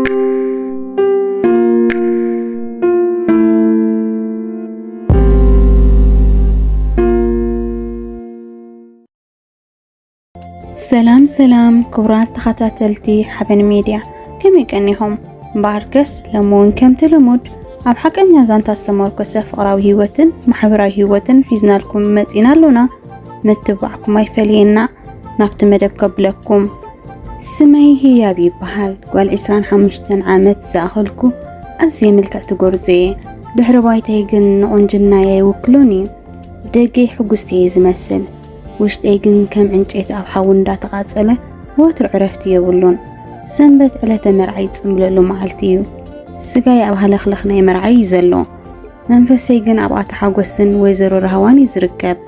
ሰላም ሰላም ክቡራት ተኸታተልቲ ሓበን ሚድያ፣ ከመይ ቀኒኹም? እምበኣርከስ ሎሚ እውን ከምቲ ልሙድ ኣብ ሓቀኛ ዛንታ ዝተመርኮሰ ፍቕራዊ ህይወትን ማሕበራዊ ህይወትን ሒዝናልኩም መጺና ኣሎና። ምትብባዕኩም ኣይፈለየና። ናብቲ መደብ ከብለኩም። ስመይ ህያብ ይበሃል። ጓል ዕስራን ሓሙሽተን ዓመት ዝኣኸልኩ ኣዝየ ምልክዕቲ ጎርዞ እየ። ድሕሪ ባይታይ ግን ንቑንጅናይ ኣይውክሎን እዩ። ደገይ ሕጉስቲ እየ ዝመስል፣ ውሽጠይ ግን ከም ዕንጨይቲ ኣብ ሓዊ እንዳተቓጸለ ወትሩ ዕረፍቲ የብሉን። ሰንበት ዕለተ መርዓይ ዝጽምብለሉ መዓልቲ እዩ። ስጋይ ኣብ ሃለኽለኽ ናይ መርዓይ እዩ ዘሎ። መንፈሰይ ግን ኣብ ኣቶ ሓጎስን ወይዘሮ ራህዋን እዩ ዝርከብ።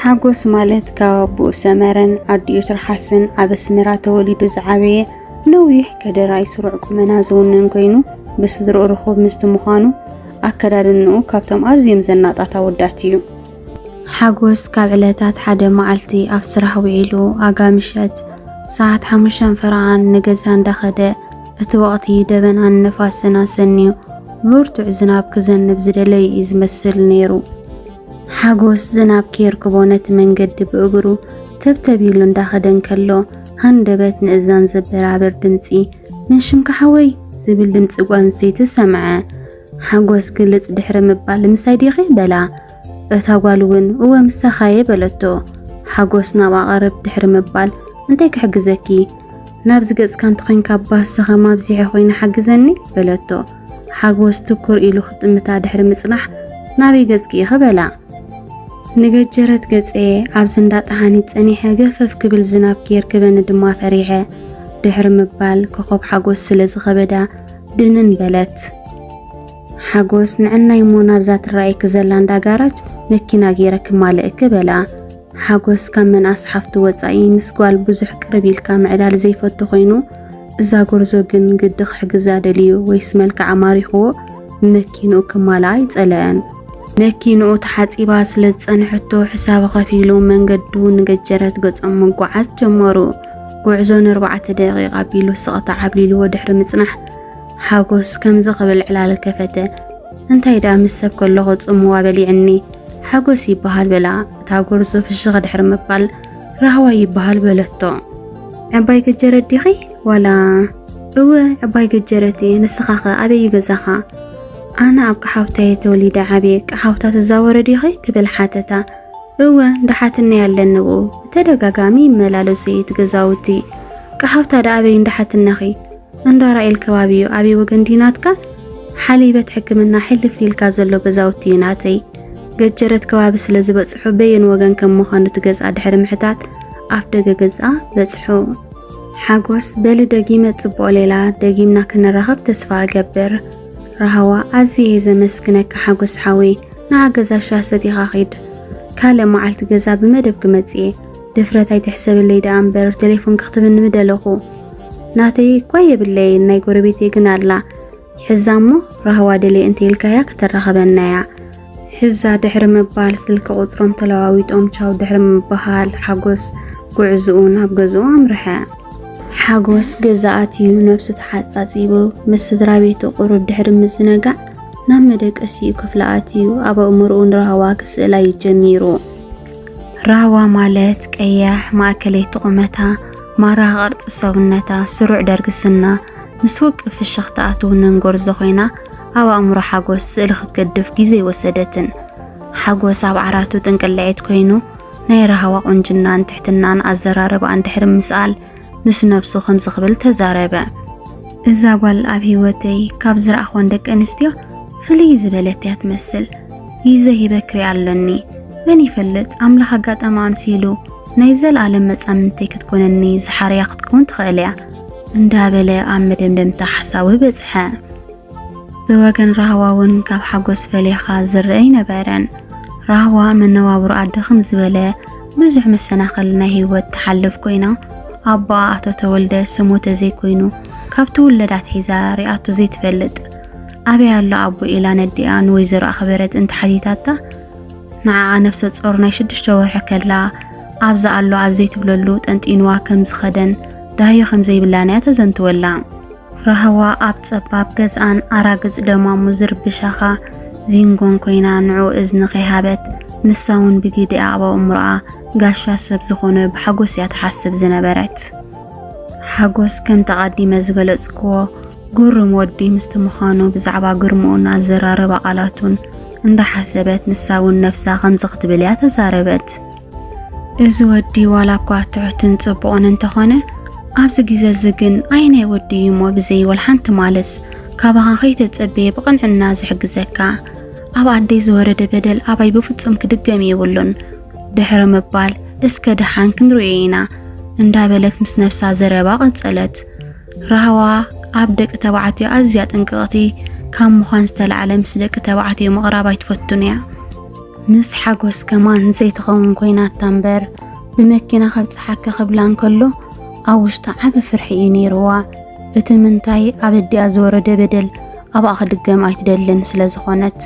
ሓጎስ ማለት ካብ ኣቦኡ ሰመረን ኣዲኡ ትርሓስን ኣብ ኣስመራ ተወሊዱ ዝዓበየ ነዊሕ ከደራይ ስሩዕ ቁመና ዝውንን ኮይኑ፣ ብስድርኡ ርኹብ ምስቲ ምዃኑ፣ ኣከዳድንኡ ካብቶም ኣዝዮም ዘናጣት ኣወዳት እዩ። ሓጎስ ካብ ዕለታት ሓደ መዓልቲ ኣብ ስራሕ ውዒሉ፣ ኣጋ ምሸት ሰዓት ሓሙሽተን ፈረቓን ንገዛ እንዳኸደ፣ እቲ ወቕቲ ደበናን ንፋስን ኣሰንዩ ብርቱዕ ዝናብ ክዘንብ ዝደለየ እዩ ዝመስል ነይሩ። ሓጎስ ዝናብ ከየርክቦ ነቲ መንገዲ ብእግሩ ተብተብ ኢሉ እንዳኸደ እንከሎ፣ ሃንደበት ንእዛን ዘበራብር ድምጺ፣ "መን ሽምካ ሓወይ?" ዝብል ድምጺ ጓል ኣንስተይቲ ሰምዐ። ሓጎስ ግልጽ ድሕሪ ምባል፣ "ምሳይ ዲኺ?" በላ። እታ ጓል እውን፣ "እወ፣ ምሳኻ'የ" በለቶ። ሓጎስ ናብኣ ቀረብ ድሕሪ ምባል፣ "እንታይ ክሕግዘኪ?" "ናብዚ ገጽካ እንተኾይንካ እባ ስኸም ኣብዚሐ ኮይነ ሓግዘኒ" በለቶ። ሓጎስ ትኩር ኢሉ ክጥምታ ድሕሪ ምጽናሕ፣ "ናበይ ገጽኪ ኢኺ?" በላ። "ንገጀረት ገጸ'የ ኣብዚ እንዳ ጠሓኒት ጸኒሐ፣ ገፈፍ ክብል ዝናብ ክየርክበኒ ድማ ፈሪሐ" ድሕሪ ምባል፣ ኮኾብ ሓጎስ ስለ ዝኸበዳ ድንን በለት። ሓጎስ፣ "ንዕናይ እሞ ናብዛ ትረኣየኪ ዘላ እንዳ ጋራጅ መኪና ገይረ ክማልእኪ" በላ። ሓጎስ ካብ ምንኣስ ሓፍቱ ወጻኢ ምስ ጓል ብዙሕ ቅርብ ኢልካ ምዕላል ዘይፈቱ ኮይኑ፣ እዛ ጎርዞ ግን ግዲ ክሕግዛ ደልዩ ወይስ መልክዓ ማሪኽዎ ንመኪንኡ ክማልኣ ኣይጸለአን። መኪንኡ ተሓጺባ ስለ ዝጸንሐቶ፣ ሕሳቡ ከፊሉ መንገዱ ንገጀረት ገጾም ምጉዓዝ ጀመሩ። ጉዕዞ ንኣርባዕተ ደቂቕ ኣቢሉ ስቕታ ዓብሊልዎ ድሕሪ ምጽናሕ፣ ሓጎስ ከምዚ ክብል ዕላል ከፈተ። "እንታይ ደኣ ምስ ሰብ ከለኹ ጽምዋ በሊዕኒ፣ ሓጎስ ይበሃል" በላ። እታ ጎርዞ ፍሽኽ ድሕሪ ምባል፣ "ራህዋ ይበሃል" በለቶ። "ዕባይ ገጀረት ዲኺ ዋላ?" "እወ፣ ዕባይ ገጀረት እየ። ንስኻኸ ኣበይ እዩ ገዛኻ?" "ኣነ ኣብ ቀሓውታ እየ ተወሊደ ዓብየ። ቀሓውታ ትዛወሪ ዲኺ?" ክብል ሓተታ። "እወ፣ እንዳ ሓትነይ ኣለኒ ብኡ። ብተደጋጋሚ ይመላለሱ እቲ ገዛውቲ። ቀሓውታ ደኣ ኣበይ እንዳ ሓትነኺ?" "እንዳ ራኤል ከባቢ እዩ። ኣበይ ወገን ድዩ ናትካ?" "ሓሊበት ሕክምና ሕልፍ ኢልካ ዘሎ ገዛውቲ እዩ ናተይ። ገጀረት ከባቢ ስለ ዝበጽሑ በየን ወገን ከም ምዃኑ እቲ ገዛ ድሕሪ ምሕታት ኣፍ ደገ ገዛ በጽሑ። ሓጎስ፣ በሊ ደጊመ ጽቡቕ ሌላ ደጊምና ክንራኸብ ተስፋ እገብር። ራህዋ፣ ኣዝየ እየ ዘመስግነካ ሓጎስ ሓወይ፣ ንዓ ገዛ ሻሂ ሰቲኻ ኺድ። ካልእ መዓልቲ ገዛ ብመደብ ክመጽእ እየ። ድፍረት ኣይትሕሰብለይ ደኣ እምበር ቴሌፎን ክኽትብኒ ምደለኹ። ናተይ እኳ የብለይን፣ ናይ ጎረቤተይ ግን ኣላ። ሕዛ እሞ ራህዋ ደልየ እንተ ኢልካያ ከተራኽበና እያ።" ሕዛ ድሕሪ ምባል ስልኪ ቁጽሮም ተለዋዊጦም ቻው ድሕሪ ምብሃል ሓጎስ ጉዕዝኡ ናብ ገዝኡ ኣምርሐ። ሓጎስ ገዛ ኣትዩ ነብሱ ተሓጻጺቡ ምስ ስድራ ቤቱ ቁሩብ ድሕሪ ምዝንጋዕ ናብ መደቀሲኡ ክፍሊ ኣትዩ ኣብ ኣእምሮኡ ንራህዋ ክስእላ እዩ ጀሚሩ። ራህዋ ማለት ቀያሕ ማእከለይቲ ቁመታ፣ ማራ ቅርጺ ሰውነታ፣ ስሩዕ ደርጊ ስና፣ ምስ ውቅብ ፍሽኽታኣ ትውንን ጎርዞ ኮይና ኣብ ኣእምሮ ሓጎስ ስእሊ ክትገድፍ ግዜ ኣይወሰደትን። ሓጎስ ኣብ ዓራቱ ጥንቅልዒት ኮይኑ ናይ ራህዋ ቁንጅናን ትሕትናን ኣዘራርባኣን ድሕሪ ምስኣል ምስ ነብሱ ከምዚ ክብል ተዛረበ። "እዛ ጓል ኣብ ህይወተይ ካብ ዝረኣኽወን ደቂ ኣንስትዮ ፍልይ ዝበለት እያ ትመስል። ግዜ ሂበ ክሪኣ ኣሎኒ። መን ይፈልጥ፣ ኣምላኽ ኣጋጣሚ ኣምሲሉ ናይ ዘለኣለም መጻምድተይ ክትኮነኒ ዝሓረያ ክትከውን ትኽእል እያ" እንዳበለ ኣብ መደምደምታ ሓሳቡ በጽሐ። ብወገን ራህዋ እውን ካብ ሓጎስ ፈሊኻ ዝረአ ኣይነበረን። ራህዋ መነባብሮኣ ድኽም ዝበለ፣ ብዙሕ መሰናኽል ናይ ህይወት ትሓልፍ ኮይና፣ ኣቦኣ ኣቶ ተወልደ ስሙ ተዘይኮይኑ፣ ካብ ትውለድ ኣትሒዛ ሪኣቶ ዘይትፈልጥ። "ኣበይ ኣሎ ኣቦ?" ኢላ ነዲኣ ንወይዘሮ ኣኽበረት እንተሓቲታታ፣ ንዓኣ ነፍሰ ጾር ናይ ሽዱሽተ ወርሒ ከላ፣ ኣብዛ ኣሎ ኣብ ዘይትብለሉ ጠንጢንዋ ከም ዝኸደን ዳህዮ ከም ዘይብላን እያ ተዘንትወላ። ራህዋ ኣብ ጸባብ ገዝኣን ኣራግጽ ደማሙ ዝርብሻኻ ዚንጎን ኮይና ንዑ እዝኒ ከይሃበት፣ ንሳ እውን ብጊዲ ኣቕባው እምሮኣ ጋሻ ሰብ ዝኾነ ብሓጎስ እያ ትሓስብ ዝነበረት። ሓጎስ ከም ተቐዲመ ዝገለጽክዎ ግሩም ወዲ ምስቲ ምዃኑ ብዛዕባ ግርምኡን ኣዘራርባ ቃላቱን እንዳሓሰበት ንሳ እውን ነብሳ ከምዚ ክትብል እያ ተዛረበት። እዚ ወዲ ዋላ እኳ ትሑትን ጽቡቕን እንተኾነ ኣብዚ ግዜ እዚ ግን ኣየናይ ወዲ እዩ እሞ ብዘይ ወላ ሓንቲ ማለስ ካባኻ ከይተጸበየ ብቕንዕና ዝሕግዘካ? ኣብ ኣደይ ዝወረደ በደል ኣባይ ብፍጹም ክድገም የብሉን ድሕሪ ምባል እስከ ደሓን ክንርእዮ ኢና እንዳበለት ምስ ነብሳ ዘረባ ቀጸለት። ራህዋ ኣብ ደቂ ተባዕትዮ ኣዝያ ጥንቅቕቲ ካብ ምዃን ዝተላዕለ ምስ ደቂ ተባዕትዮ ምቕራብ ኣይትፈቱን እያ። ምስ ሓጎስ ከማን ዘይትኸውን ኮይናታ እምበር ብመኪና ከብጽሓኪ ክብላ እንከሎ ኣብ ውሽጣ ዓቢ ፍርሒ እዩ ነይርዋ። እቲ ምንታይ ኣብ ኣዲኣ ዝወረደ በደል ኣብኣ ክድገም ኣይትደልን ስለ ዝኾነት።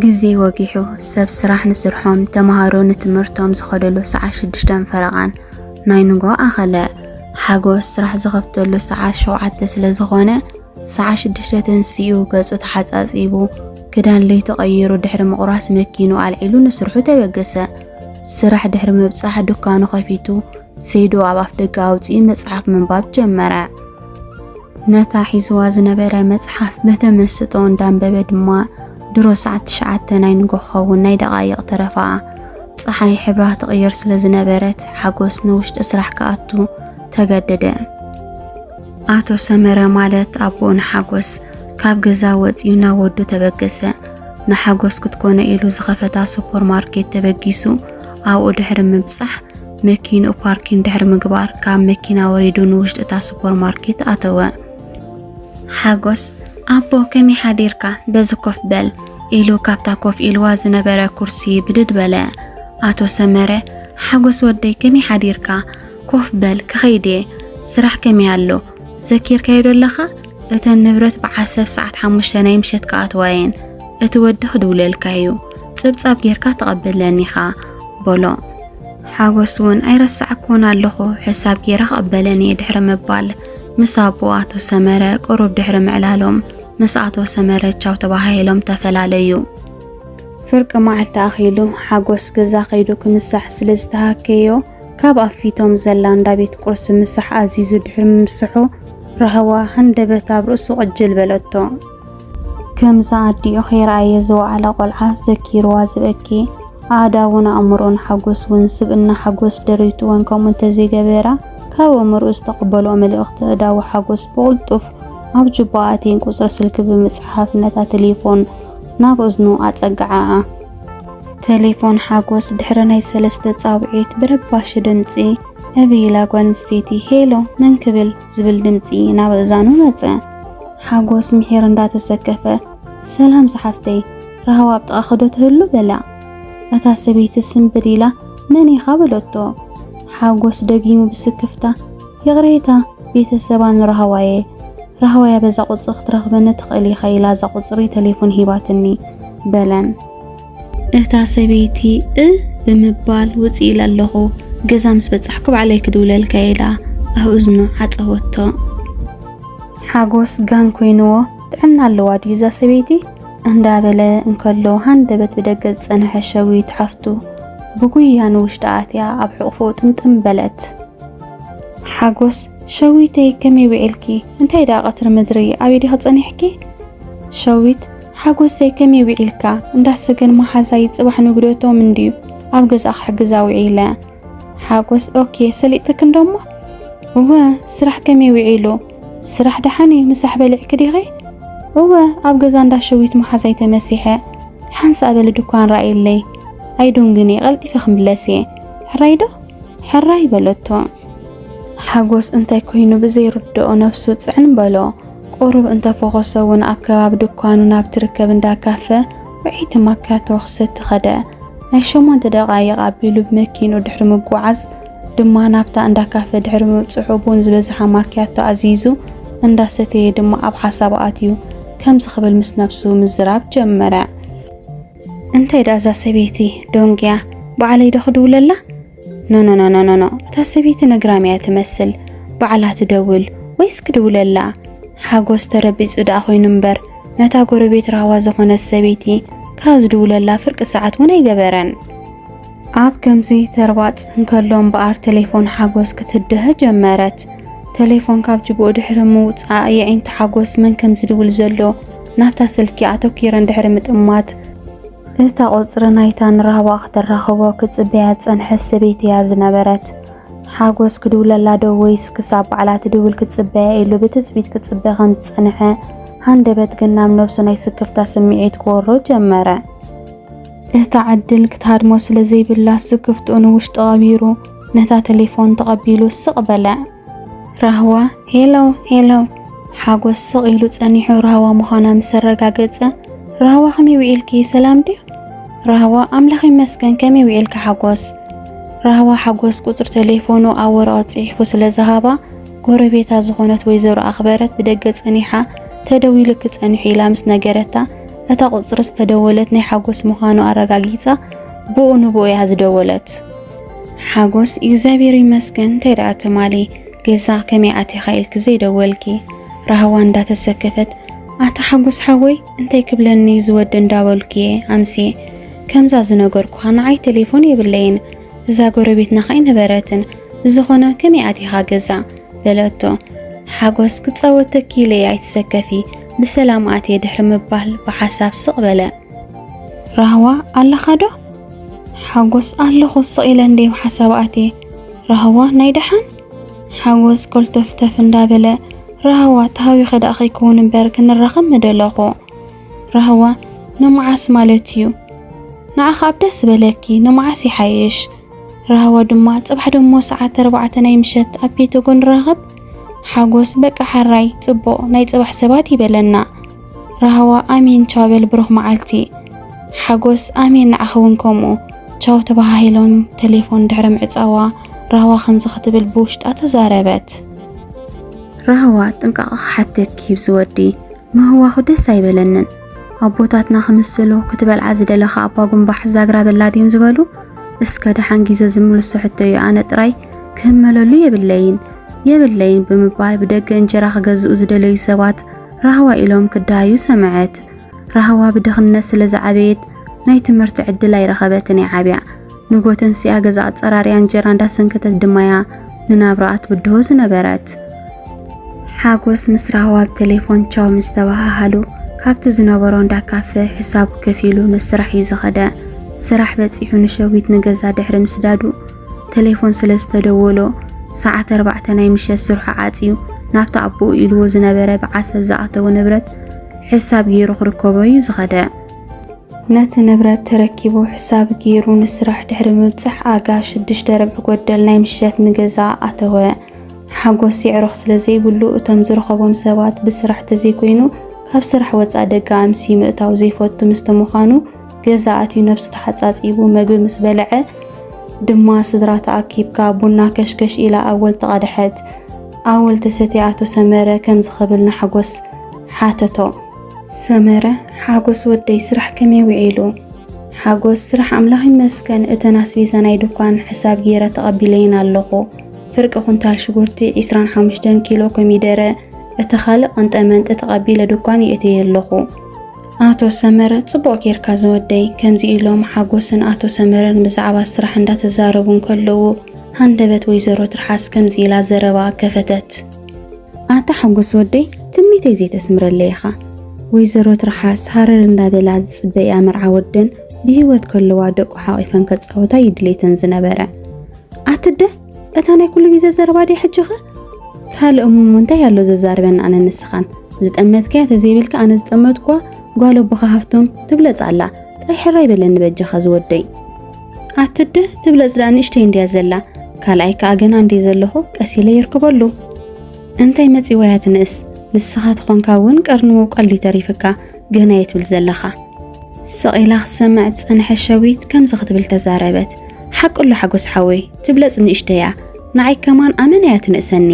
ግዜ ወጊሑ ሰብ ስራሕ ንስርሖም ተምሃሮ ንትምህርቶም ዝኸደሉ ሰዓት ሽዱሽተን ፈረቓን ናይ ንጎ ኣኸለ። ሓጎስ ስራሕ ዝኸፍተሉ ሰዓት ሸውዓተ ስለ ዝኾነ ሰዓት ሽዱሽተ ተንሲኡ ገጹ ተሓጻጺቡ ክዳን ለይቱ ቀይሩ ድሕሪ ምቑራስ መኪኑ ኣልዒሉ ንስርሑ ተበገሰ። ስራሕ ድሕሪ ምብጻሕ ዱካኑ ከፊቱ ሰይዱ ኣብ ኣፍ ደገ ኣውጺኡ መጽሓፍ ምንባብ ጀመረ። ነታ ሒዝዋ ዝነበረ መጽሓፍ በተመስጦ እንዳንበበ ድማ ድሮ ሰዓት ትሽዓተ ናይ ንጎ ክኸውን ናይ ደቓይቕ ተረፋ። ጸሓይ ሕብራ ትቕይር ስለ ዝነበረት ሓጎስ ንውሽጢ ስራሕ ክኣቱ ተገደደ። ኣቶ ሰመረ ማለት ኣቦኡ ንሓጎስ ካብ ገዛ ወጺኡ ናብ ወዱ ተበገሰ። ንሓጎስ ክትኮነ ኢሉ ዝኸፈታ ሱፐርማርኬት ተበጊሱ ኣብኡ ድሕሪ ምብጻሕ መኪንኡ ፓርኪን ድሕሪ ምግባር ካብ መኪና ወሪዱ ንውሽጢ እታ ሱፐርማርኬት ኣተወ። ሓጎስ ኣቦ ከመይ ሓዲርካ በዚ ኮፍ በል ኢሉ ካብታ ኮፍ ኢልዋ ዝነበረ ኩርሲ ብድድ በለ። ኣቶ ሰመረ ሓጎስ ወደይ ከመይ ሓዲርካ? ኮፍ በል ክኸይድ እየ። ስራሕ ከመይ ኣሎ? ዘኪርካዮ ዶ ኣለኻ? እተን ንብረት ብዓሰብ ሰዓት ሓሙሽተ ናይ ምሸት ክኣትዋ እየን። እቲ ወዲ ክድውለልካ እዩ። ጸብጻብ ጌርካ ተቐበለኒ ኢኻ በሎ። ሓጎስ እውን ኣይረሳዕክዎን ኣለኹ፣ ሕሳብ ጌረ ክቕበለን እየ ድሕሪ ምባል ምስ ኣቦኡ ኣቶ ሰመረ ቅሩብ ድሕሪ ምዕላሎም ምስ ኣቶ ሰመረ ቻው ተባሃሂሎም ተፈላለዩ። ፍርቂ መዓልቲ ኣኺሉ ሓጎስ ገዛ ከይዱ ክምሳሕ ስለ ዝተሃከዮ ካብ ኣፊቶም ዘላ እንዳ ቤት ቁርሲ ምሳሕ ኣዚዙ ድሕሪ ምምስሑ ራህዋ ሃንደበት ኣብ ርእሱ ቅጅል በለቶ። ከምዛ ኣዲኡ ከይረኣየ ዝወዓለ ቆልዓ ዘኪርዋ ዝበኪ ኣእዳውን ኣእምሮን ሓጎስ እውን ስብእና ሓጎስ ደረይትወን ከምኡ እንተዘይገበራ ካብ ኣእምሮኡ ዝተቐበልኦ መልእኽቲ ኣእዳው ሓጎስ ብቕልጡፍ ኣብ ጁባ ኣትየን ቁጽሪ ስልኪ ብምጽሓፍ ነታ ተሌፎን ናብ እዝኑ ኣጸግዓኣ። ተሌፎን ሓጎስ ድሕሪ ናይ ሰለስተ ጻውዒት ብረባሺ ድምጺ ዕብይ ኢላ ጓል ኣንስተይቲ ሄሎ መን ክብል ዝብል ድምጺ ናብ ኣእዛኑ መጸ። ሓጎስ ምሒር እንዳተሰከፈ ሰላም ዝሓፍተይ፣ ራህዋ ኣብ ጥቓኺ ዶ ትህሉ በላ። እታ ሰበይቲ ስምብድ ኢላ መን ኢኻ በለቶ። ሓጎስ ደጊሙ ብስክፍታ ይቕሬታ ቤተሰባ ንራህዋየ፣ ራህዋያ በዛ ቁጽሪ ክትረኽበኒ ትኽእል ኢኻ ኢላ እዛ ቁጽሪ ተሌፎን ሂባትኒ በለን። እታ ሰበይቲ እ ብምባል ውጽእ ኢለ ኣለኹ፣ ገዛ ምስ በጻሕኩ ባዕለይ ክድውለልካ ኢላ ኣብ እዝኑ ዓጸወቶ። ሓጎስ ጋን ኮይንዎ ጥዕና ኣለዋ ድዩ እዛ ሰበይቲ እንዳበለ እንከሎ ሃንደበት ብደገ ዝጸንሐ ሸዊት ሓፍቱ ብጉያ ንውሽጢ ኣትያ ኣብ ሕቑፎ ጥምጥም በለት። ሓጎስ ሸዊተይ ከመይ ውዒልኪ? እንታይ ደኣ ቀትሪ ምድሪ ኣበይ ዲኺ ጸኒሕኪ? ሸዊት ሓጎሰይ ከመይ ውዒልካ? እንዳሰገን መሓዛይ ጽባሕ ንግደቶም እንድዩ ኣብ ገዛ ክሕግዛ ውዒለ። ሓጎስ ኦኬ ሰሊጥክን ዶሞ? እወ ስራሕ ከመይ ውዒሉ? ስራሕ ደሓን እዩ ምሳሕ በሊዕኪ ዲኺ? እወ ኣብ ገዛ እንዳ ሸዊት መሓዛይ ተመሲሐ። ሓንሳእ በሊ ድኳን ራእይለይ ኣይዱንግን እየ ቀልጢፈ ክምለስ እየ። ሕራይ ዶ? ሕራይ በለቶ። ሓጎስ እንታይ ኮይኑ ብዘይርድኦ ነብሱ ጽዕን በሎ። ቁሩብ እንተፈኾሰ እውን ኣብ ከባቢ ድኳኑ ናብ ትርከብ እንዳ ካፈ ውዕይቲ ማክያቶ ክሰቲ ኸደ። ናይ ሸሞንተ ደቓይቕ ኣቢሉ ብመኪንኡ ድሕሪ ምጉዓዝ ድማ ናብታ እንዳ ካፈ ድሕሪ ምብጽሑ ቡን ዝበዝሓ ማክያቶ ኣዚዙ እንዳሰተየ ድማ ኣብ ሓሳብ ኣትዩ ከምዚ ክብል ምስ ነብሱ ምዝራብ ጀመረ። እንታይ ደኣ እዛ ሰበይቲ ዶንግያ ባዕለይ ዶ ክድውለላ? ኖኖኖኖኖኖ እታ ሰበይቲ ነግራም እያ ትመስል። ባዕላ ትደውል ወይስ ክድውለላ? ሓጎስ ተረቢጹ ደኣ ኮይኑ እምበር፣ ነታ ጎረቤት ራህዋ ዝኾነት ሰበይቲ ካብ ዝድውለላ ፍርቂ ሰዓት እውን ኣይገበረን። ኣብ ከምዚ ተርባጽ እንከሎ እምበኣር፣ ቴሌፎን ሓጎስ ክትድሀ ጀመረት። ቴሌፎን ካብ ጅብኡ ድሕሪ ምውጻእ፣ የዒንቲ ሓጎስ መን ከም ዝድውል ዘሎ ናብታ ስልኪ ኣተኲረ እንድሕሪ ምጥማት፣ እታ ቁጽሪ ናይታ ንራህዋ ከተራኽቦ ክጽበያ ዝጸንሐት ሰበይቲ እያ ዝነበረት። ሓጎስ ክድውለላ ዶ ወይስ ክሳብ ባዕላ ትድውል ክጽበያ ኢሉ ብትጽቢት ክጽበ ከም ዝጸንሐ፣ ሃንደበት ግን ናብ ነብሱ ናይ ስክፍታ ስምዒት ክወርዶ ጀመረ። እታ ዕድል ክትሃድሞ ስለ ዘይብላ፣ ስክፍትኡ ንውሽጡ ቀቢሩ፣ ነታ ቴሌፎን ተቐቢሉ ስቕ በለ። ራህዋ፣ ሄሎ፣ ሄሎ። ሓጎስ ስቕ ኢሉ ጸኒሑ ራህዋ ምዃና ምስ ኣረጋገጸ፣ ራህዋ፣ ከመይ ውዒልኪ? ሰላም ድዩ? ራህዋ፣ ኣምላኽ ይመስገን፣ ከመይ ውዒልካ ሓጎስ? ራህዋ ሓጎስ ቁጽሪ ቴሌፎኑ ኣብ ወረቐት ጽሒፉ ስለ ዝሃባ፣ ጎረቤታ ዝኾነት ወይዘሮ ኣኽበረት ብደገ ጸኒሓ፣ ተደዊሉኪ ጸኒሑ ኢላ ምስ ነገረታ፣ እታ ቁጽሪ ዝተደወለት ናይ ሓጎስ ምዃኑ ኣረጋጊጻ፣ ብኡ ንብኡ እያ ዝደወለት። ሓጎስ፣ እግዚኣብሔር ይመስገን፣ እንታይ ደኣ ትማሊ ገዛ ከመይ ኣቲኻ ኢልኪ ዘይደወልኪ? ራህዋ እንዳተሰከፈት፣ ኣታ ሓጎስ ሓወይ፣ እንታይ ክብለኒ ዝወዲ እንዳበልኩ እየ ኣምስየ። ከምዛ ዝነገርኩኻ ንዓይ ቴሌፎን የብለይን፣ እዛ ጎረቤትና ኸኣ ኣይነበረትን። ብዝኾነ ከመይ ኣቲኻ ገዛ? በለቶ። ሓጎስ፣ ክጻወተኪ ኢለ እየ፣ ኣይትሰከፊ፣ ብሰላም ኣትየ ድሕሪ ምባል ብሓሳብ ስቕ በለ። ራህዋ፣ ኣለኻ ዶ? ሓጎስ፣ ኣለኹ፣ ስቕ ኢለ እንድየ ብሓሳብ ኣትየ። ራህዋ፣ ናይ ደሓን? ሓጎስ ኮልተፍተፍ እንዳበለ፣ ራህዋ፣ ተሃዊኸ ደኣ ከይከውን እምበር ክንራኸብ ምደለኹ። ራህዋ፣ ንመዓስ ማለት እዩ? ንዓኻ ኣብ ደስ ዝበለኪ፣ ንመዓስ ይሓይሽ። ራህዋ ድማ፣ ጽባሕ ደሞ ሰዓት ኣርባዕተ ናይ ምሸት ኣብ ቤት እኮ ንራኸብ። ሓጎስ፣ በቃ ሓራይ፣ ጽቡቕ፣ ናይ ጽባሕ ሰባት ይበለና። ራህዋ፣ ኣሜን፣ ቻው በል፣ ብሩኽ መዓልቲ። ሓጎስ፣ ኣሜን፣ ንዓኺ እውን ከምኡ። ቻው ተባሃሂሎም ቴሌፎን ድሕሪ ምዕጻዋ፣ ራህዋ ከምዚ ክትብል ብውሽጣ ተዛረበት። ራህዋ፣ ጥንቃቐ ክሓተኪ እዩ ዝወዲ፣ ምህዋኹ ደስ ኣይበለንን። ኣቦታትና ክምስሉ ክትበልዓ ዝደለኻ ኣባ ጉንባሕ ዛግራ በላ ድዮም ዝበሉ? እስከ ደሓን ግዜ ዝምልሶ ሕቶ እዩ፣ ኣነ ጥራይ ክህመለሉ የብለይን፣ የብለይን ብምባል ብደገ እንጀራ ክገዝኡ ዝደለዩ ሰባት ራህዋ ኢሎም ክደሃዩ ሰምዐት። ራህዋ ብድኽነት ስለ ዝዓበየት ናይ ትምህርቲ ዕድል ኣይረኸበትን እያ ዓብያ። ንጎተንሲኣ ገዛ ኣጸራርያ እንጀራ እንዳሰንከተት ድማያ ንናብራኣ ትብድሆ ዝነበረት። ሓጎስ ምስ ራህዋ ብቴሌፎን ቻው ምስ ተባሃሃሉ፣ ካብቲ ዝነበሮ እንዳ ካፈ ሕሳቡ ከፊሉ ንስራሕ እዩ ዝኸደ። ስራሕ በጺሑ ንሸዊት ንገዛ ድሕሪ ምስዳዱ፣ ቴሌፎን ስለ ዝተደወሎ፣ ሰዓት ኣርባዕተ ናይ ምሸት ስርሑ ዓጽዩ ናብቲ ኣቦኡ ኢልዎ ዝነበረ ብዓሰብ ዝኣተወ ንብረት ሕሳብ ገይሩ ክርከቦ እዩ ዝኸደ። ነቲ ንብረት ተረኪቡ ሕሳብ ገይሩ ንስራሕ ድሕሪ ምብጻሕ፣ ኣጋ ሽዱሽተ ርብዒ ጎደል ናይ ምሸት ንገዛ ኣተወ። ሓጎስ የዕሩኽ ስለ ዘይብሉ፣ እቶም ዝረኸቦም ሰባት ብስራሕ ተዘይኮይኑ፣ ካብ ስራሕ ወጻእ ደገ ኣምስዩ ምእታው ዘይፈቱ ምስቲ ምዃኑ፣ ገዛ ኣትዩ ነብሱ ተሓጻጺቡ መግቢ ምስ በልዐ ድማ፣ ስድራ ተኣኪብካ ቡና ከሽከሽ ኢላ ኣወል ተቐድሐት። ኣወል ተሰትያ ኣቶ ሰመረ ከምዚ ክብል ንሓጎስ ሓተቶ። ሰመረ፣ ሓጎስ ወደይ፣ ስራሕ ከመይ ውዒሉ? ሓጎስ፣ ስራሕ ኣምላኽ ይመስገን፣ እተን ኣስቤዛ ናይ ድኳን ሕሳብ ገይረ ተቐቢለየን ኣለኹ። ፍርቂ ኩንታል ሽጉርቲ፣ ዒስራን ሓሙሽተን ኪሎ ኮሚደረ፣ እቲ ካልእ ቅንጠ መንጠ ተቐቢለ ድኳን የእተየ ኣለኹ። ኣቶ ሰመረ፣ ጽቡቕ ጌርካ ዝወደይ። ከምዚ ኢሎም ሓጎስን ኣቶ ሰመረን ብዛዕባ ስራሕ እንዳተዛረቡ እንከለዉ፣ ሃንደበት ወይዘሮ ትርሓስ ከምዚ ኢላ ዘረባ ከፈተት። ኣታ ሓጎስ ወደይ፣ ትምኒተይ ዘይተስምረለይ ኢኻ። ወይዘሮ ትርሓስ ሃረር እንዳበላ ዝጽበያ መርዓ ወደን ብህይወት ከለዋ ደቁ ሓቒፈን ከጻወታ እዩ ድሌተን ዝነበረ። ኣትደ፣ እታ ናይ ኩሉ ግዜ ዘረባ ድያ ሕጂኸ? ካልእ እሞ እንታይ ኣሎ ዘዛርበና ኣነ ንስኻን? ዝጠመትካያ ተዘይብልካ ኣነ ዝጠመትኳ ጓል ኣቦኻ ሃፍቶም ትብለጽ ኣላ። ጥራይ ሕራይ በለኒ በጃኻ ዝወደይ። ኣትደ፣ ትብለጽ ደኣ ንእሽተይ እንድያ ዘላ። ካልኣይ ከኣ ገና እንድየ ዘለኹ ቀስ ኢለ ይርክበሉ። እንታይ መጺዋ እያ ትንእስ? ንስኻ ተኾንካ እውን ቀርኒ ምብቋል ድዩ ተሪፍካ? ገና እየ ትብል ዘለኻ። ስቕ ኢላ ክትሰምዕ ዝጸንሐት ሸዊት ከምዚ ክትብል ተዛረበት። ሓቂ ኣሎ ሓጎስ ሓወይ፣ ትብለጽ ንእሽተይ እያ። ንዓይ ከማን ኣመና እያ ትንእሰኒ።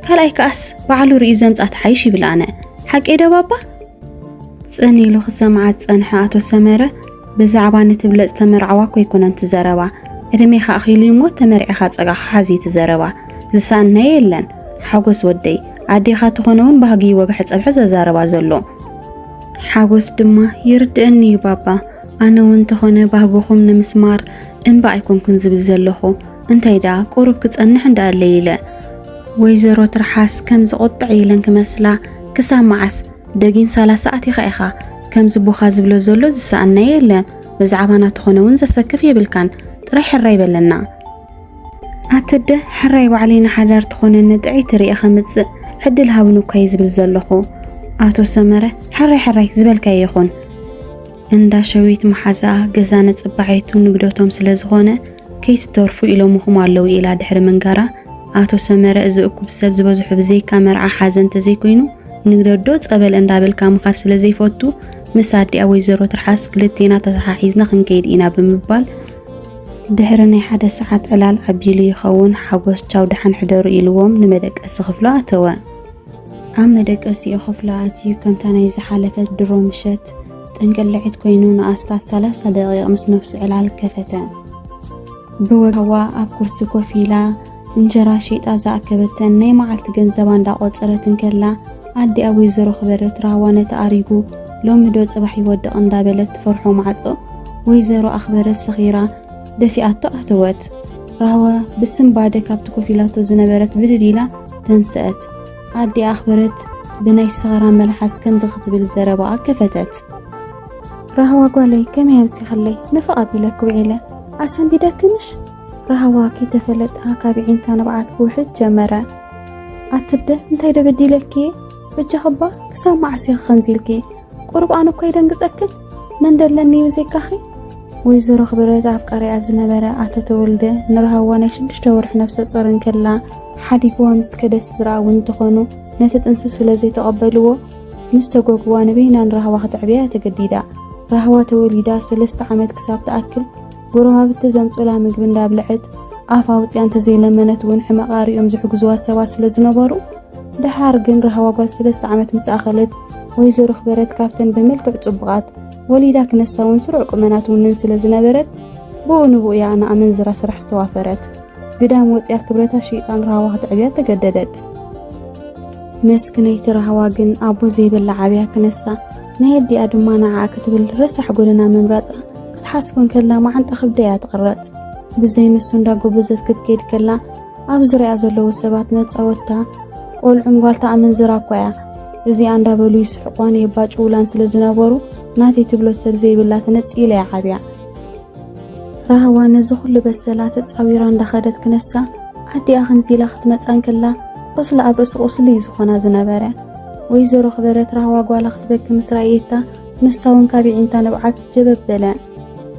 ካልኣይ ከኣስ ባዕሉ ርእዩ ዘምጽኣ ትሓይሽ ይብል ኣነ። ሓቀይ ዶ ባባ? ጽን ኢሉ ክሰምዓ ዝጸንሐ ኣቶ ሰመረ፣ ብዛዕባ ንትብለጽ ተመርዓዋ እኮ ኣይኮነን እቲ ዘረባ። ዕድሜኻ ኣኺሉ እሞ ተመርዒኻ ጸጋኻ ሓዝ እዩ እቲ ዘረባ። ዝሰኣንናዮ የለን። ሓጎስ ወደይ፣ ኣዴኻ ትኾነ እውን ባህጊ ወግሒ ጸብሒ ዘዛረባ ዘሎ። ሓጎስ ድማ፣ ይርድእኒ እዩ ባባ፣ ኣነ እውን እንተኾነ ባህግኹም ንምስማር እምባ ኣይኮንኩን ዝብል ዘለኹ፣ እንታይ ደኣ ቁሩብ ክጸንሕ እንዳኣለይ ኢለ። ወይዘሮ ትርሓስ ከም ዝቑጥዕ ኢለን ክመስላ፣ ክሳብ መዓስ ደጊም ሳላ ሰዓት ኢኻ ኢኻ ከምዚ ቦኻ ዝብሎ ዘሎ ዝሰኣና የለን። ብዛዕባና ተኾነ እውን ዘሰክፍ የብልካን። ጥራይ ሕራይ በለና። ኣትደ ሕራይ ባዕለይ ንሓዳር ትኾነኒ ጥዕይቲ ርእየ ከምጽእ ዕድል ሃብኒ እኳ እየ ዝብል ዘለኹ። ኣቶ ሰመረ፣ ሕራይ ሕራይ ዝበልካዮ ይኹን። እንዳ ሸዊት መሓዛኣ ገዛ ነጽባሒቱ ንግደቶም ስለ ዝኾነ ከይትተርፉ ኢሎምኹም ኣለዉ ኢላ ድሕሪ ምንጋራ፣ ኣቶ ሰመረ፣ እዚ እኩብ ሰብ ዝበዝሑ ብዘይካ መርዓ ሓዘን ተዘይኮይኑ ንግደዶ ጸበል እንዳበልካ ምኻድ ስለ ዘይፈቱ፣ ምስ ኣዲኣ ወይዘሮ ትርሓስ ክልቴና ተተሓሒዝና ክንከይድ ኢና ብምባል፣ ድሕሪ ናይ ሓደ ሰዓት ዕላል ኣቢሉ ይኸውን ሓጎስ ቻው ደሓን ሕደሩ ኢልዎም ንመደቀሲ ክፍሉ ኣተወ። ኣብ መደቀሲኡ ክፍሉ ኣትዩ ከምታ ናይ ዝሓለፈት ድሮ ምሸት ጥንቅልዒት ኮይኑ ንኣስታት ሰላሳ ደቂቕ ምስ ነፍሱ ዕላል ከፈተ። ብወግዓዋ ኣብ ኩርሲ ኮፍ ኢላ እንጀራ ሸይጣ ዝኣከበተን ናይ መዓልቲ ገንዘባ እንዳቖጸረት እንከላ፣ ኣዲኣ ወይዘሮ ክበረት ራህዋ ነቲ ኣሪጉ ሎሚ ዶ ጽባሕ ይወድቕ እንዳበለት ትፈርሖ ማዕጾ ወይዘሮ ኣኽበረት ሰኺራ ደፊኣቶ ኣተወት። ራህዋ ብስንባደ ካብቲ ኮፍ ኢላቶ ዝነበረት ብድድ ኢላ ተንስአት። ኣዲኣ ኣኽበረት ብናይ ሰኸራ መልሓስ ከምዚ ክትብል ዘረባኣ ከፈተት። ራህዋ ጓለይ፣ ከመይ ኣምሲኽለይ? ንፍቕ ኣቢለኪ ውዒለ። ኣሰንቢደኪ ምሽ? ራህዋ ከይተፈለጣ ካብ ዒንታ ንብዓት ክውሕዝ ጀመረ። ኣትደ፣ እንታይ ዶ በዲለኪ? በጃኺ እባ ክሳብ መዓስ ኢኺ ከምዚ ኢልኪ? ቁሩብ ኣነ እኳ ይደንግጸክን? መን ደለኒ ብዘይካኺ? ወይዘሮ ክብረት ኣፍቃሪኣ ዝነበረ ኣቶ ተወልደ ንራህዋ ናይ ሽዱሽተ ወርሒ ነፍሰ ጾር እንከላ ሓዲግዋ ምስ ከደ ስድራኣ እውን እንተኾኑ ነቲ ጥንሲ ስለ ዘይተቐበልዎ ምስ ሰጎግዋ ንበይና ንራህዋ ክትዕብያ እያ ተገዲዳ። ራህዋ ተወሊዳ ሰለስተ ዓመት ክሳብ ትኣክል ጎረባብቲ ዘምጹላ ምግቢ እንዳብልዐት ኣፍ ኣውጽያ እንተዘይለመነት እውን ሕመቓ ሪኦም ዝሕግዝዋ ሰባት ስለ ዝነበሩ፣ ደሓር ግን ራህዋ ጓል ሰለስተ ዓመት ምስ ኣኸለት ወይዘሮ ክበረት ካብተን ብመልክዕ ጽቡቓት፣ ወሊዳ ክነሳ እውን ስሩዕ ቁመና ትውንን ስለ ዝነበረት ብኡ ንብኡ እያ ንኣመንዝራ ስራሕ ዝተዋፈረት። ግዳም ወጽያ ክብረታ ሽይጣን ራህዋ ክትዕብያ ተገደደት። መስክነይቲ ራህዋ ግን ኣቦ ዘይብላ ዓብያ ክነሳ ናይ ኣዲኣ ድማ ንዓኣ ክትብል ረሳሕ ጎደና ምምራጻ ክትሓስቦ እንከላ መዓንጣ ከብዳ እያ ትቕረጽ። ብዘይ ንሱ እንዳጎበዘት ክትከይድ ከላ ኣብ ዙርያ ዘለዉ ሰባት መጻወትታ ቆልዑን ጓልታ ኣመንዝራ እኳ እያ። እዚኣ እንዳበሉ ይስሕቋን የባጭውላን ስለ ዝነበሩ ናተይ ትብሎ ሰብ ዘይብላ ተነጺላ እያ ዓብያ። ራህዋ ነዚ ኩሉ በሰላ ተጻዊራ እንዳኸደት ክነሳ ኣዲኣ ክንዚላ ክትመጻ እንከላ ቁስሊ ኣብ ርእሲ ቁስሊ እዩ ዝኾና ዝነበረ። ወይዘሮ ክበረት ራህዋ ጓላ ክትበኪ ምስ ረኣየታ ንሳ እውን ካብ ዒንታ ንብዓት ጀበብ በለ።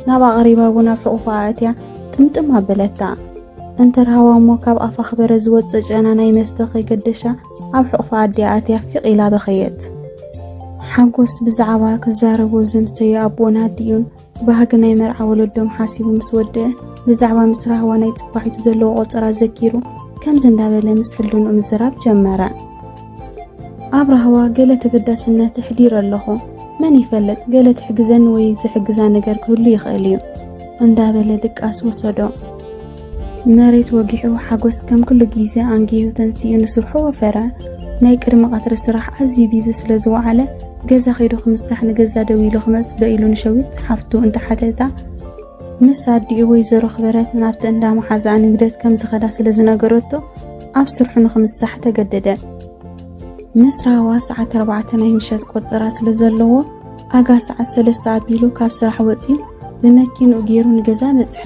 ናብኣ ቀሪባ እውን ኣብ ሕቑፋ ኣእትያ ጥምጥም ኣበለታ። እንተ ራህዋ እሞ ካብ ኣፋ ክበረት ዝወጽእ ጨና ናይ መስተ ከይገደሻ ኣብ ሕቑፋ ኣዲኣ ኣትያ ፊቕ ኢላ በኸየት። ሓጎስ ብዛዕባ ክዛረቦ ዘምሰዮ ኣቦን ኣዲኡን ባህጊ ናይ መርዓ ወለዶም ሓሲቡ ምስ ወደአ ብዛዕባ ምስ ራህዋ ናይ ጽባሒቱ ዘለዎ ቆጸራ ዘኪሩ ከምዚ እንዳበለ ምስ ሕልንኡ ምዝራብ ጀመረ። ኣብ ራህዋ ገለ ተገዳስነት ኣሕዲረ ኣለኹ። መን ይፈልጥ፣ ገለ ትሕግዘኒ ወይ ዝሕግዛ ነገር ክህሉ ይኽእል እዩ እንዳበለ ድቃስ ወሰዶ። መሬት ወጊሑ ሓጎስ ከም ኩሉ ግዜ ኣንጊሁ ተንሲኡ ንስርሑ ወፈረ። ናይ ቅድሚ ቀትሪ ስራሕ ኣዝዩ ቢዚ ስለ ዝወዓለ ገዛ ከይዱ ክምሳሕ ንገዛ ደው ኢሉ ክመጽእ ዶ ኢሉ ንሸዊት ሓፍቱ እንተሓተታ ምስ ኣዲኡ ወይዘሮ ክበረት ናብቲ እንዳ መሓዛኣ ንግደት ከም ዝኸዳ ስለ ዝነገረቶ ኣብ ስርሑ ንክምሳሕ ተገደደ። ምስ ራህዋ ሰዓት ኣርባዕተ ናይ ምሸት ቆጸራ ስለ ዘለዎ ኣጋ ሰዓት ሰለስተ ኣቢሉ ካብ ስራሕ ወጺኡ ብመኪንኡ ገይሩ ንገዛ በጽሐ።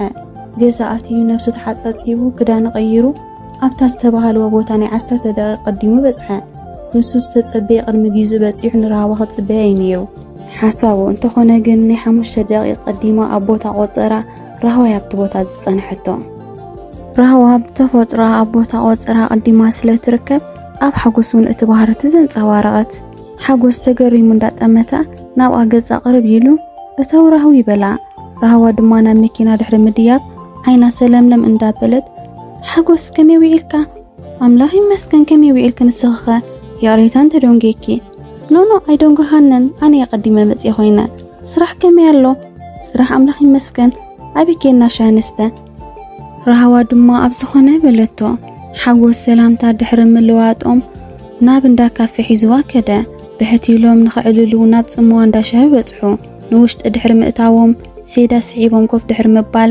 ገዛ ኣትዩ ነብሱ ተሓጻጺቡ ክዳኑ ቀይሩ ኣብታ ዝተባህልዎ ቦታ ናይ ዓሰርተ ደቂቕ ቀዲሙ በጽሐ። ንሱ ዝተጸበየ ቅድሚ ጊዝኡ በጺሑ ንራህዋ ክጽበያ እዩ ነይሩ ሓሳቡ። እንተኾነ ግን ናይ ሓሙሽተ ደቂቕ ቀዲማ ኣብ ቦታ ቆጸራ ራህዋ እያ ኣብቲ ቦታ ዝጸንሐቶ። ራህዋ ብተፈጥሮኣ ኣብ ቦታ ቆጸራ ቀዲማ ስለ ትርከብ ኣብ ሓጎስ እውን እቲ ባህሪ እቲ ዘንጸባረቐት። ሓጎስ ተገሪሙ እንዳጠመታ ናብኣ ገጻ ቅርብ ኢሉ እተው ራህዊ በላ። ራህዋ ድማ ናብ መኪና ድሕሪ ምድያብ ዓይና ሰለምለም እንዳበለት ሓጎስ ከመይ ውዒልካ? ኣምላኽ ይመስገን፣ ከመይ ውዒልኪ ንስኺኸ? ይቕሬታ እንተደንጎየኪ። ኖኖ ኣይደንጎሃንን፣ ኣነ እየ ቀዲመ መጽየ ኮይነ። ስራሕ ከመይ ኣሎ? ስራሕ ኣምላኽ ይመስገን። ኣበይ ኬድና ሻሂ ንስተ? ራህዋ ድማ ኣብ ዝኾነ በለቶ። ሓጎስ ሰላምታ ድሕሪ ምልዋጦም ናብ እንዳ ካፌ ሒዝዋ ከደ። ብሕት ኢሎም ንኸዕልሉ ናብ ጽምዋ እንዳ ሻሂ በጽሑ። ንውሽጢ ድሕሪ ምእታዎም፣ ሴዳ ስዒቦም ኮፍ ድሕሪ ምባል፣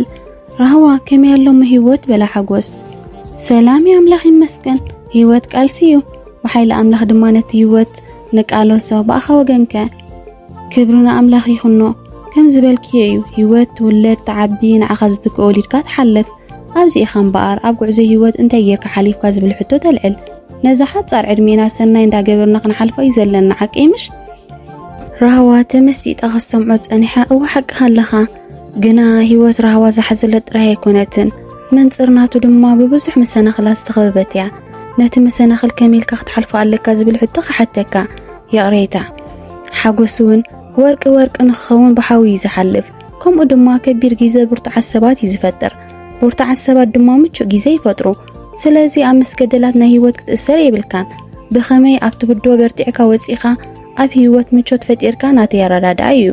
"ራህዋ፣ ከመይ ኣሎ እሞ ህይወት?" በላ ሓጎስ። "ሰላም እዩ፣ ኣምላኽ ይመስገን። ህይወት ቃልሲ እዩ። ብሓይሊ ኣምላኽ ድማ ነቲ ህይወት ንቃለሶ። ብኣኻ ወገንከ?" "ክብሪ ንኣምላኽ ይኹኖ። ከም ዝበልክዮ እዩ፣ ህይወት ትውለድ፣ ትዓቢ፣ ንዓኻ ዝትክእ ወሊድካ ትሓልፍ። ኣብዚ ኢኻ እምበኣር፣ ኣብ ጉዕዞ ህይወት እንታይ ጌርካ ሓሊፍካ?" ዝብል ሕቶ ተልዕል። ነዛ ሓጻር ዕድሜና ሰናይ እንዳገበርና ክንሓልፎ እዩ ዘለና፣ ሓቀይ ምሽ? ራህዋ ተመሲጣ ክትሰምዖ ጸኒሓ፣ "እወ፣ ሓቅኻ ኣለኻ። ግና ህይወት ራህዋ ዝሓዘለት ጥራይ ኣይኮነትን። መንጽር ናቱ ድማ ብብዙሕ መሰናኽላት ዝተኸበበት እያ። ነቲ መሰናኽል ከመይ ኢልካ ክትሓልፎ ኣለካ?" ዝብል ሕቶ ክሓተካ። ይቕሬታ። ሓጎስ እውን ወርቂ ወርቂ ንክኸውን ብሓዊ እዩ ዝሓልፍ። ከምኡ ድማ ከቢድ ግዜ ብርቱዓት ሰባት እዩ ዝፈጥር። ብርቱዓት ሰባት ድማ ምቹእ ግዜ ይፈጥሩ። ስለዚ ኣብ መስገደላት ናይ ህይወት ክትእሰር የብልካን። ብኸመይ ኣብቲ ብዶ በርቲዕካ ወጺኻ ኣብ ህይወት ምቾት ፈጢርካ ናተይ ኣረዳድኣ እዩ።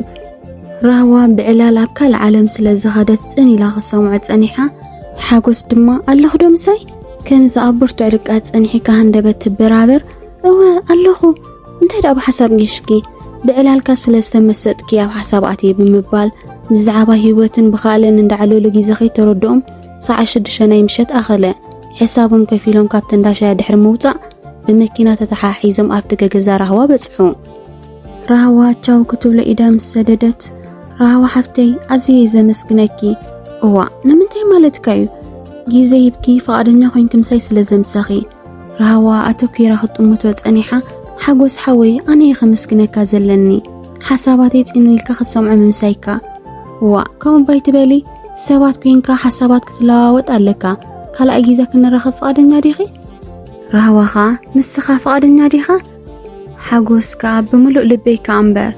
ራህዋ ብዕላል ኣብ ካልእ ዓለም ስለ ዝኸደት ጽን ኢላ ክሰምዖ ጸኒሓ። ሓጎስ ድማ፣ "ኣለኹ ዶ ምሳይ?" ከምዚ ኣብ ብርቱዕ ድቃ ጸኒሒካ ሃንደበት ትበራበር። "እወ ኣለኹ። እንታይ ደኣ ብሓሳብ ጌሽኪ? ብዕላልካ ስለ ዝተመሰጥኪ ኣብ ሓሳብ ኣትየ" ብምባል ብዛዕባ ህይወትን ብኻልእን እንዳዕለሉ ግዜ ከይተረድኦም ሰዓት ሽዱሽተ ናይ ምሸት ኣኸለ። ሕሳቦም ከፊሎም ካብቲ እንዳ ሻሂ ድሕሪ ምውጻእ ብመኪና ተተሓሒዞም ኣብቲ ገገዛ ራህዋ በጽሑ። ራህዋ ቻው ክትብሎ ኢዳ ምስ ሰደደት፣ "ራህዋ ሓፍተይ፣ ኣዝየ እየ ዘመስግነኪ።" "እዋ፣ ንምንታይ ማለትካ እዩ? ግዜ ሂብኪ ፍቓደኛ ኮይንኪ ምሳይ ስለ ዘምሰኺ።" ራህዋ ኣተኲራ ክትጥምቶ ጸኒሓ፣ "ሓጎስ ሓወይ፣ ኣነ እየ ከመስግነካ ዘለኒ። ሓሳባተይ ጽን ኢልካ ክትሰምዖ ምምሳይካ።" "እዋ፣ ከምኡ እባ ኣይትበሊ። ሰባት ኮይንካ ሓሳባት ክትለዋወጥ ኣለካ። ካልኣይ ግዜ ክንራኸብ ፍቓደኛ ዲኺ?" ራህዋ ኸኣ፣ "ንስኻ ፍቓደኛ ዲኻ?" ሓጎስ ከኣ፣ "ብምሉእ ልበይ ከኣ እምበር።"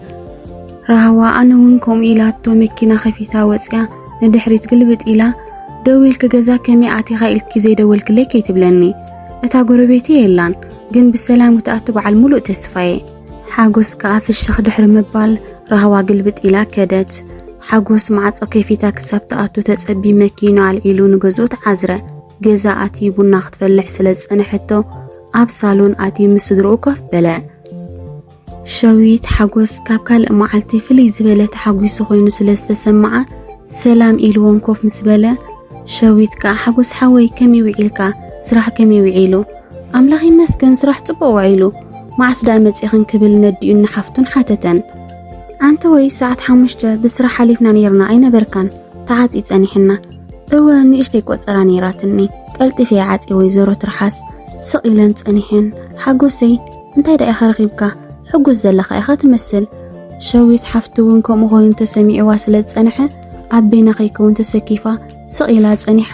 ራህዋ፣ "ኣነ እውን ከምኡ" ኢላቶ መኪና ከፊታ ወጽያ ንድሕሪት ግልብጥ ኢላ፣ "ደው ኢልኪ ገዛ ከመይ ኣቲኻ ኢልኪ ዘይደወልክለይ ከይትብለኒ። እታ ጎረቤተይ የላን፣ ግን ብሰላም ክትኣቱ በዓል ሙሉእ ተስፋየ።" ሓጎስ ከኣ ፍሽኽ ድሕሪ ምባል ራህዋ ግልብጥ ኢላ ከደት። ሓጎስ ማዕጾ ከፊታ ክሳብ ትኣቱ ተጸቢ መኪኑ ኣልዒሉ ንገዝኡ ተዓዝረ። ገዛ ኣትዩ ቡና ክትፈልሕ ስለ ዝጸንሐቶ ኣብ ሳሎን ኣትዩ ምስ ስድርኡ ኮፍ በለ። ሸዊት ሓጎስ ካብ ካልእ መዓልቲ ፍልይ ዝበለ ተሓጒሱ ኮይኑ ስለ ዝተሰምዓ ሰላም ኢልዎም ኮፍ ምስ በለ፣ ሸዊት ከኣ፣ "ሓጎስ ሓወይ ከመይ ውዒልካ? ስራሕ ከመይ ውዒሉ?" "ኣምላኽ ይመስገን ስራሕ ጽቡቕ ውዒሉ። መዓስ ደኣ መጺኽን?" ክብል ነዲኡን ንሓፍቱን ሓተተን። "ኣንተ ወይ ሰዓት ሓሙሽተ ብስራሕ ሓሊፍና ኔርና ኣይነበርካን? ተዓጽዩ ጸኒሕና?" "እወ ንእሽተይ ቆጸራ ኔራትኒ፣ ቀልጢፈ እየ ዓጽየ" ወይዘሮ ትርሓስ ስቕ ኢለን ጸኒሐን። "ሓጎሰይ እንታይ ደኣ ኢኻ ረኺብካ? ሕጉስ ዘለኻ ኢኻ ትመስል።" ሸዊት ሓፍቱ እውን ከምኡ ኮይኑ ተሰሚዕዋ ስለ ዝጸንሐ ኣብ በይና ከይከውን ተሰኪፋ ስቕ ኢላ ጸኒሓ፣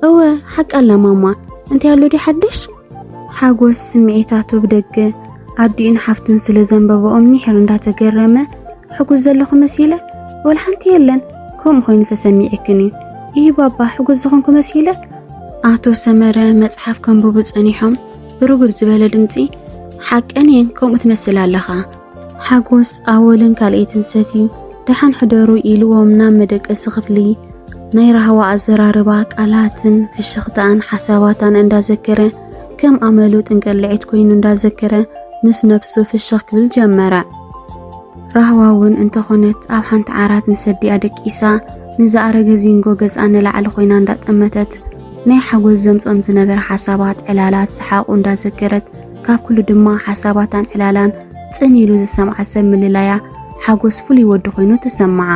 "እወ ሓቂ ኣላ ማማ፣ እንታይ ኣሎ ድዩ ሓድሽ?" ሓጎስ ስምዒታቱ ብደገ ኣዲኡን ሓፍቱን ስለ ዘንበበኦም ኒሕር እንዳተገረመ፣ "ሕጉስ ዘለኹ መሲለ? ወላ ሓንቲ የለን። ከምኡ ኮይኑ ተሰሚዕክን እዩ?" "ኢሂ ባባ፣ ሕጉስ ዝኾንኩ መሲለ?" ኣቶ ሰመረ መጽሓፍ ከንብቡ ጸኒሖም ብርጉድ ዝበለ ድምጺ፣ "ሓቀን እየን፣ ከምኡ ትመስል ኣለኻ።" ሓጎስ ኣወልን ካልኣይትን ሰትዩ ደሓን ሕደሩ ኢልዎም ናብ መደቀሲ ክፍሊ ናይ ራህዋ ኣዘራርባ ቃላትን ፍሽኽታኣን ሓሳባታን እንዳዘከረ ከም ኣመሉ ጥንቅልዒት ኮይኑ እንዳዘከረ ምስ ነብሱ ፍሽኽ ክብል ጀመረ። ራህዋ እውን እንተኾነት ኣብ ሓንቲ ዓራት ምስ ኣዲኣ ደቂሳ ንዝኣረገ ዚንጎ ገዝኣ ንላዕሊ ኮይና እንዳጠመተት ናይ ሓጎስ ዘምጾም ዝነበረ ሓሳባት ዕላላት ሰሓቑ እንዳዘከረት ካብ ኩሉ ድማ ሓሳባታን ዕላላን ጽን ኢሉ ዝሰምዓ ሰብ ምልላያ ሓጎስ ፍሉይ ወዲ ኮይኑ ተሰምዓ።